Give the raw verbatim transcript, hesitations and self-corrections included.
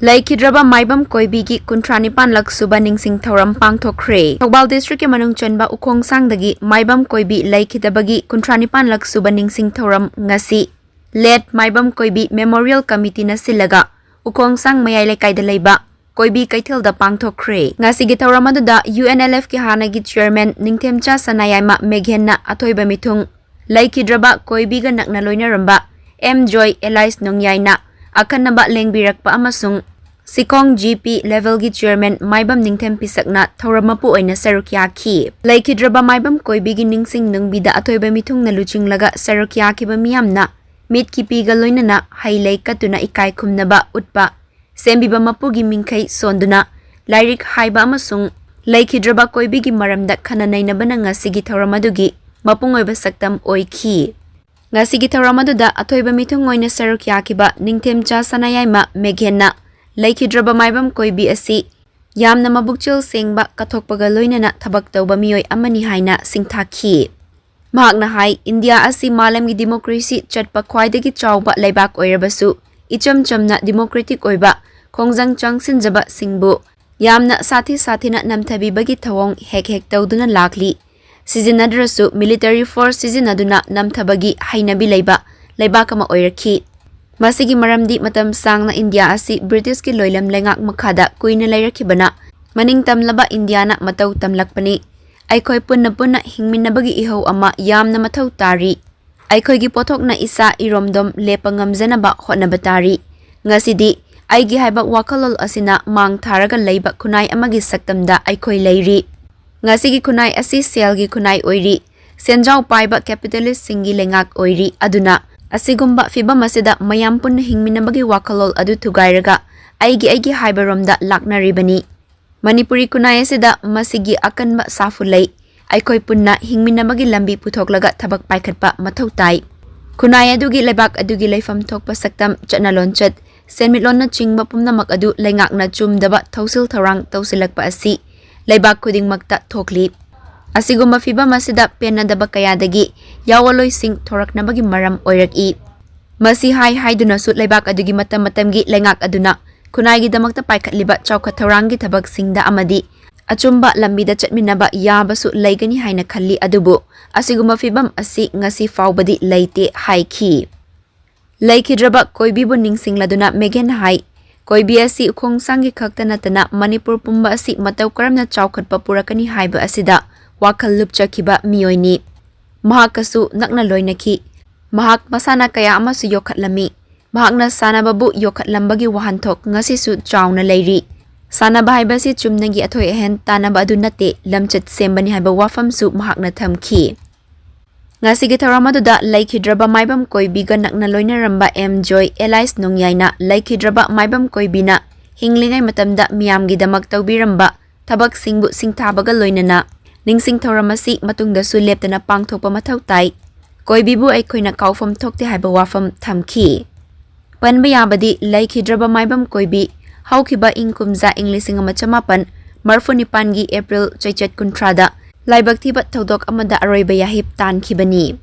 ꯂꯩꯈꯤꯗ꯭ꯔꯕ ꯃꯥꯏꯕꯝ ꯀꯣꯏꯕꯤꯒꯤ ꯀꯨꯟꯊ꯭ꯔꯥ ꯅꯤꯄꯥꯟ ꯂꯛ ꯁꯨꯕ ꯅꯤꯡꯁꯤꯡ ꯊꯧꯔꯝ ꯄꯥꯡꯊꯣꯛꯈ꯭ꯔꯦ꯫ ꯊꯧꯕꯥꯜ ꯗꯤꯁꯇ꯭ꯔꯤꯛꯀꯤ ꯃꯅꯨꯡ ꯆꯟꯕ ꯎꯈꯣꯡꯁꯥꯡꯗꯒꯤ ꯃꯥꯏꯕꯝ ꯀꯣꯏꯕꯤ ꯂꯩꯈꯤꯗꯕꯒꯤ ꯀꯨꯟꯊ꯭ꯔꯥ ꯅꯤꯄꯥꯟ ꯂꯛ ꯁꯨꯕ ꯅꯤꯡꯁꯤꯡ ꯊꯧꯔꯝ ꯉꯁꯤ ꯂꯦꯠ ꯃꯥꯏꯕꯝ ꯀꯣꯏꯕꯤ ꯃꯦꯃꯣꯔꯤꯌꯦꯜ ꯀꯃꯤꯇꯤꯅ ꯁꯤꯜꯂꯒ ꯎꯈꯣꯡꯁꯥꯡ ꯃꯌꯥꯏ ꯂꯩꯀꯥꯏꯗ ꯂꯩꯕ ꯀꯣꯏꯕꯤ ꯀꯩꯊꯦꯜꯗ ꯄꯥꯡꯊꯣꯛꯈ꯭ꯔꯦ꯫ ꯉꯁꯤꯒꯤ ꯊꯧꯔꯝ ꯑꯗꯨꯗ UNLFꯀꯤ ꯍꯥꯟꯅꯒꯤ ꯆꯤꯌꯔꯃꯦꯟ ꯅꯤꯡꯊꯦꯝꯆꯥ ꯁꯅꯥꯌꯥꯏꯃ ꯃꯦꯘꯦꯟꯅ ꯑꯊꯣꯏꯕ ꯃꯤꯊꯨꯡ, ꯂꯩꯈꯤꯗ꯭ꯔꯕ ꯀꯣꯏꯕꯤꯒ ꯅꯛꯅ ꯂꯣꯏꯅꯔꯝꯕ ꯑꯦꯝ ꯖꯣꯏ ꯑꯦꯂꯥꯏꯁ ꯅꯣꯡꯌꯥꯏꯅ ꯑꯈꯟꯅꯕ ꯂꯦꯡꯕꯤꯔꯛꯄ ꯑꯃꯁꯨꯡ ꯁꯤꯀꯣꯡ ꯖꯤ ꯄꯤ ꯂꯦꯚꯦꯜꯒꯤ ꯆꯤꯌꯔꯃꯦꯟ ꯃꯥꯏꯕꯝ ꯅꯤꯡꯊꯦꯝ ꯄꯤꯁꯛꯅ ꯊꯧꯔꯝ ꯃꯄꯨ ꯑꯣꯏꯅ ꯁꯔꯨꯛ ꯌꯥꯈꯤ꯫ ꯂꯩꯈꯤꯗ꯭ꯔꯕ ꯃꯥꯏꯕꯝ ꯀꯣꯏꯕꯤꯒꯤ ꯅꯤꯡꯁꯤꯡ ꯅꯨꯡꯕꯤꯗ ꯑꯊꯣꯏꯕ ꯃꯤꯊꯨꯡꯅ ꯂꯨꯆꯤꯡꯂꯒ ꯁꯔꯨꯛ ꯌꯥꯈꯤꯕ ꯃꯤꯌꯥꯝꯅ ꯃꯤꯠꯀꯤ ꯄꯤꯒ ꯂꯣꯏꯅꯅ ꯍꯩ ꯂꯩ ꯀꯠꯇꯨꯅ ꯏꯀꯥꯏ ꯈꯨꯝꯅꯕ ꯎꯠꯄ, ꯁꯦꯝꯕꯤꯕ ꯃꯄꯨꯒꯤ ꯃꯤꯡꯈꯩ ꯁꯣꯟꯗꯨꯅ ꯂꯥꯏꯔꯤꯛ ꯍꯥꯏꯕ ꯑꯃꯁꯨꯡ ꯂꯩꯈꯤꯗ꯭ꯔꯕ ꯀꯣꯏꯕꯤꯒꯤ ꯃꯔꯝꯗ ꯈꯟꯅ ꯅꯩꯅꯕꯅ ꯉꯁꯤꯒꯤ ꯊꯧꯔꯝ ꯑꯗꯨꯒꯤ ꯃꯄꯨꯡ ꯑꯣꯏꯕ ꯁꯛꯇꯝ ꯑꯣꯏꯈꯤ꯫ ꯉꯁꯤꯒꯤ ꯊꯧꯔꯝ ꯑꯗꯨꯗ ꯑꯊꯣꯏꯕ ꯃꯤꯊꯨꯡ ꯑꯣꯏꯅ ꯁꯔꯨꯛ ꯌꯥꯈꯤꯕ ꯅꯤꯡꯊꯦꯝꯆꯥ ꯁꯅꯥꯌꯥꯏꯃ ꯃꯦꯘꯦꯟꯅ ꯂꯩꯈꯤꯗ꯭ꯔꯕ ꯃꯥꯏꯕꯝ ꯀꯣꯏꯕꯤ ꯑꯁꯤ ꯌꯥꯝꯅ ꯃꯕꯨꯛꯆꯦꯜ ꯁꯦꯡꯕ, ꯀꯠꯊꯣꯛꯄꯒ ꯂꯣꯏꯅꯅ ꯊꯕꯛ ꯇꯧꯕ ꯃꯤꯑꯣꯏ ꯑꯃꯅꯤ ꯍꯥꯏꯅ ꯁꯤꯡꯊꯥꯈꯤ꯫ ꯃꯍꯥꯛꯅ ꯍꯥꯏ, ꯏꯟꯗꯤꯌꯥ ꯑꯁꯤ ꯃꯥꯂꯦꯝꯒꯤ ꯗꯤꯃꯣꯀ꯭ꯔꯦꯁꯤ ꯆꯠꯄ ꯈ꯭ꯋꯥꯏꯗꯒꯤ ꯆꯥꯎꯕ ꯂꯩꯕꯥꯛ ꯑꯣꯏꯔꯕꯁꯨ, ꯏꯆꯝ ꯆꯝꯅ ꯗꯤꯃꯣꯀ꯭ꯔꯦꯇꯤꯛ ꯑꯣꯏꯕ ꯈꯣꯡꯖꯪ ꯆꯪꯁꯤꯟꯖꯕꯁꯤꯡꯕꯨ ꯌꯥꯝꯅ ꯁꯥꯊꯤ ꯁꯥꯊꯤꯅ ꯅꯝꯊꯕꯤꯕꯒꯤ ꯊꯧꯑꯣꯡ ꯍꯦꯛ ꯍꯦꯛ ꯇꯧꯗꯨꯅ ꯂꯥꯛꯂꯤ꯫ ꯁꯤꯖꯤꯟꯅꯗ꯭ꯔꯁꯨ ꯃꯤꯂꯤꯇꯔꯤ ꯐꯣꯔꯁ ꯁꯤꯖꯤꯟꯅꯗꯨꯅ ꯅꯝꯊꯕꯒꯤ ꯍꯩꯅꯕꯤ ꯂꯩꯕ ꯂꯩꯕꯥꯛ ꯑꯃ ꯑꯣꯏꯔꯛꯈꯤ꯫ ꯃꯁꯤꯒꯤ ꯃꯔꯝꯗꯤ ꯃꯇꯝ ꯁꯥꯡꯅ ꯏꯟꯗꯤꯌꯥ ꯑꯁꯤ ꯕ꯭ꯔꯤꯇꯤꯁꯀꯤ ꯂꯣꯏꯂꯝ ꯂꯩꯉꯥꯛ ꯃꯈꯥꯗ ꯀꯨꯏꯅ ꯂꯩꯔꯛꯈꯤꯕꯅ ꯃꯅꯤꯡ ꯇꯝꯂꯕ ꯏꯟꯗꯤꯌꯥꯅ ꯃꯇꯧ ꯇꯝꯂꯛꯄꯅꯤ꯫ ꯑꯩꯈꯣꯏ ꯄꯨꯟꯅ ꯄꯨꯟꯅ ꯍꯤꯡꯃꯤꯟꯅꯕꯒꯤ ꯏꯍꯧ ꯑꯃ ꯌꯥꯝꯅ ꯃꯊꯧ ꯇꯥꯔꯤ꯫ ꯑꯩꯈꯣꯏꯒꯤ ꯄꯣꯠꯊꯣꯛꯅ ꯏꯁꯥ ꯏꯔꯣꯝꯗꯣꯝ ꯂꯦꯞꯄ ꯉꯝꯖꯅꯕ ꯍꯣꯠꯅꯕ ꯇꯥꯔꯤ꯫ ꯉꯁꯤꯗꯤ ꯑꯩꯒꯤ ꯍꯥꯏꯕ ꯋꯥꯈꯜꯂꯣꯟ ꯑꯁꯤꯅ ꯃꯥꯡ ꯊꯥꯔꯒ ꯂꯩꯕ ꯈꯨꯟꯅꯥꯏ ꯑꯃꯒꯤ ꯁꯛꯇꯝꯗ ꯑꯩꯈꯣꯏ ꯂꯩꯔꯤ꯫ ꯉꯁꯤꯒꯤ ꯈꯨꯟꯅꯥꯏ ꯑꯁꯤ ꯁꯦꯜꯒꯤ ꯈꯨꯟꯅꯥꯏ ꯑꯣꯏꯔꯤ꯫ ꯁꯦꯟꯖꯥꯎ ꯄꯥꯏꯕ ꯀꯦꯄꯤꯇꯦꯂꯤꯁꯁꯤꯡꯒꯤ ꯂꯩꯉꯥꯛ ꯑꯣꯏꯔꯤ꯫ ꯑꯗꯨꯅ ꯑꯁꯤꯒꯨꯝꯕ ꯐꯤꯚꯝ ꯑꯁꯤꯗ ꯃꯌꯥꯝ ꯄꯨꯟꯅ ꯍꯤꯡꯃꯤꯟꯅꯕꯒꯤ ꯋꯥꯈꯜꯂꯣꯟ ꯑꯗꯨ ꯊꯨꯒꯥꯏꯔꯒ ꯑꯩꯒꯤ ꯑꯩꯒꯤ ꯍꯥꯏꯕꯔꯣꯝꯗ ꯂꯥꯛꯅꯔꯤꯕꯅꯤ꯫ ꯃꯅꯤꯄꯨꯔꯤ ꯈꯨꯟꯅꯥꯏ ꯑꯁꯤꯗ ꯃꯁꯤꯒꯤ ꯑꯀꯟꯕ ꯁꯥꯐꯨ ꯂꯩ꯫ ꯑꯩꯈꯣꯏ ꯄꯨꯟꯅ ꯍꯤꯡꯃꯤꯟꯅꯕꯒꯤ ꯂꯝꯕꯤ ꯄꯨꯊꯣꯛꯂꯒ ꯊꯕꯛ ꯄꯥꯏꯈꯠꯄ ꯃꯊꯧ ꯇꯥꯏ꯫ ꯈꯨꯟꯅꯥꯏ ꯑꯗꯨꯒꯤ ꯂꯩꯕꯥꯛ ꯑꯗꯨꯒꯤ ꯂꯩꯐꯝ ꯊꯣꯛꯄ ꯁꯛꯇꯝ, ꯆꯠꯅ ꯂꯣꯟꯆꯠ, ꯁꯦꯟꯃꯤꯠꯂꯣꯟꯅꯆꯤꯡꯕ ꯄꯨꯝꯅꯃꯛ ꯑꯗꯨ ꯂꯩꯉꯥꯛꯅ ꯆꯨꯝꯗꯕ ꯊꯧꯁꯤꯜ ꯊꯧꯔꯥꯡ ꯇꯧꯁꯤꯜꯂꯛꯄ ꯑꯁꯤ ꯂꯩꯕꯥꯛ ꯈꯨꯗꯤꯡꯃꯛꯇ ꯊꯣꯛꯂꯤ꯫ ꯑꯁꯤꯒꯨꯝꯕ ꯐꯤꯚꯝ ꯑꯁꯤꯗ ꯄꯦꯟꯅꯗꯕ ꯀꯌꯥꯗꯒꯤ ꯌꯥꯑꯣꯜꯂꯣꯏꯁꯤꯡ ꯊꯣꯔꯛꯅꯕꯒꯤ ꯃꯔꯝ ꯑꯣꯏꯔꯛꯏ꯫ ꯃꯁꯤ ꯍꯥꯏ ꯍꯥꯏꯗꯨꯅꯁꯨ ꯂꯩꯕꯥꯛ ꯑꯗꯨꯒꯤ ꯃꯇꯝ ꯃꯇꯝꯒꯤ ꯂꯩꯉꯥꯛ ꯑꯗꯨꯅ ꯈꯨꯟꯅꯥꯏꯒꯤꯗꯃꯛꯇ ꯄꯥꯏꯈꯠꯂꯤꯕ ꯆꯥꯎꯈꯠ ꯊꯧꯔꯥꯡꯒꯤ ꯊꯕꯛꯁꯤꯡꯗ ꯑꯃꯗꯤ ꯑꯆꯨꯝꯕ ꯂꯝꯕꯤꯗ ꯆꯠꯃꯤꯟꯅꯕ ꯌꯥꯕꯁꯨ ꯂꯩꯒꯅꯤ ꯍꯥꯏꯅ ꯈꯜꯂꯤ, ꯑꯗꯨꯕꯨ ꯑꯁꯤꯒꯨꯝꯕ ꯐꯤꯕꯝ ꯑꯁꯤ ꯉꯁꯤ ꯐꯥꯎꯕꯗꯤ ꯂꯩꯇꯦ ꯍꯥꯏꯈꯤ꯫ ꯂꯩꯈꯤꯗ꯭ꯔꯕ ꯀꯣꯏꯕꯤꯕꯨ ꯅꯤꯡꯁꯤꯡꯂꯗꯨꯅ ꯃꯦꯒꯟ ꯍꯥꯏ, ꯀꯣꯏꯕꯤ ꯑꯁꯤ ꯎꯈꯣꯡꯁꯥꯡꯒꯤ ꯈꯛꯇ ꯅꯠꯇꯅ ꯃꯅꯤꯄꯨꯔ ꯄꯨꯝꯕ ꯑꯁꯤ ꯃꯇꯧ ꯀꯔꯝꯅ ꯆꯥꯎꯈꯠꯄ ꯄꯨꯔꯛꯀꯅꯤ ꯍꯥꯏꯕ ꯑꯁꯤꯗ ꯋꯥꯈꯜ ꯂꯨꯞꯆꯈꯤꯕ ꯃꯤꯑꯣꯏꯅꯤ꯫ ꯃꯍꯥꯛꯀꯁꯨ ꯅꯛꯅ ꯂꯣꯏꯅꯈꯤ꯫ ꯃꯍꯥꯛ ꯃꯁꯥꯟꯅ ꯀꯌꯥ ꯑꯃꯁꯨ ꯌꯣꯛꯈꯠꯂꯝꯃꯤ꯫ ꯃꯍꯥꯛꯅ ꯁꯥꯟꯅꯕꯕꯨ ꯌꯣꯛꯈꯠꯂꯝꯕꯒꯤ ꯋꯥꯍꯟꯊꯣꯛ ꯉꯁꯤꯁꯨ ꯆꯥꯎꯅ ꯂꯩꯔꯤ꯫ ꯁꯥꯟꯅꯕ ꯍꯥꯏꯕꯁꯤ ꯆꯨꯝꯅꯒꯤ ꯑꯊꯣꯏ ꯑꯍꯦꯟ ꯇꯥꯟꯅꯕ ꯑꯗꯨ ꯅꯠꯇꯦ, ꯂꯝꯆꯠ ꯁꯦꯝꯕꯅꯤ ꯍꯥꯏꯕ ꯋꯥꯐꯝꯁꯨ ꯃꯍꯥꯛꯅ ꯊꯝꯈꯤ꯫ ꯉꯁꯤꯒꯤ ꯊꯧꯔꯝ ꯑꯗꯨꯗ ꯂꯩꯈꯤꯗ꯭ꯔꯕ ꯃꯥꯏꯕꯝ ꯀꯣꯏꯕꯤꯒ ꯅꯛꯅ ꯂꯣꯏꯅꯔꯝꯕ ꯑꯦꯝ ꯖꯣꯏ ꯑꯦꯂꯥꯏꯁ ꯅꯣꯡꯌꯥꯏꯅ ꯂꯩꯈꯤꯗ꯭ꯔꯕ ꯃꯥꯏꯕꯝ ꯀꯣꯏꯕꯤꯅ ꯍꯤꯡꯂꯤꯉꯩ ꯃꯇꯝꯗ ꯃꯤꯌꯥꯝꯒꯤꯗꯃꯛ ꯇꯧꯕꯤꯔꯝꯕ ꯊꯕꯛꯁꯤꯡꯕꯨ ꯁꯤꯡꯊꯥꯕꯒ ꯂꯣꯏꯅꯅ ꯅꯤꯡꯁꯤꯡ ꯊꯧꯔꯝ ꯑꯁꯤ ꯃꯇꯨꯡꯗꯁꯨ ꯂꯦꯞꯇꯅ ꯄꯥꯡꯊꯣꯛꯄ ꯃꯊꯧ ꯇꯥꯏ꯫ ꯀꯣꯏꯕꯤꯕꯨ ꯑꯩꯈꯣꯏꯅ ꯀꯥꯎꯐꯝ ꯊꯣꯛꯇꯦ ꯍꯥꯏꯕ ꯋꯥꯐꯝ ꯊꯝꯈꯤ꯫ ꯄꯟꯕ ꯌꯥꯕꯗꯤ ꯂꯩꯈꯤꯗ꯭ꯔꯕ ꯃꯥꯏꯕꯝ ꯀꯣꯏꯕꯤ ꯍꯧꯈꯤꯕ ꯏꯪ ꯀꯨꯝꯖꯥ ꯏꯪ ꯂꯤꯁꯤꯡ ꯑꯃ ꯆꯃꯥꯄꯟ ꯃꯔꯤꯐꯨ ꯅꯤꯄꯥꯟꯒꯤ ꯑꯦꯄ꯭ꯔꯤꯜ ꯆꯩꯆꯠ ꯀꯨꯟꯊ꯭ꯔꯥꯗ ꯂꯥꯏꯕꯛ ꯊꯤꯕ ꯊꯧꯗꯣꯛ ꯑꯃꯗ ꯑꯔꯣꯏꯕ ꯌꯥꯍꯤꯞ ꯇꯥꯟꯈꯤꯕꯅꯤ꯫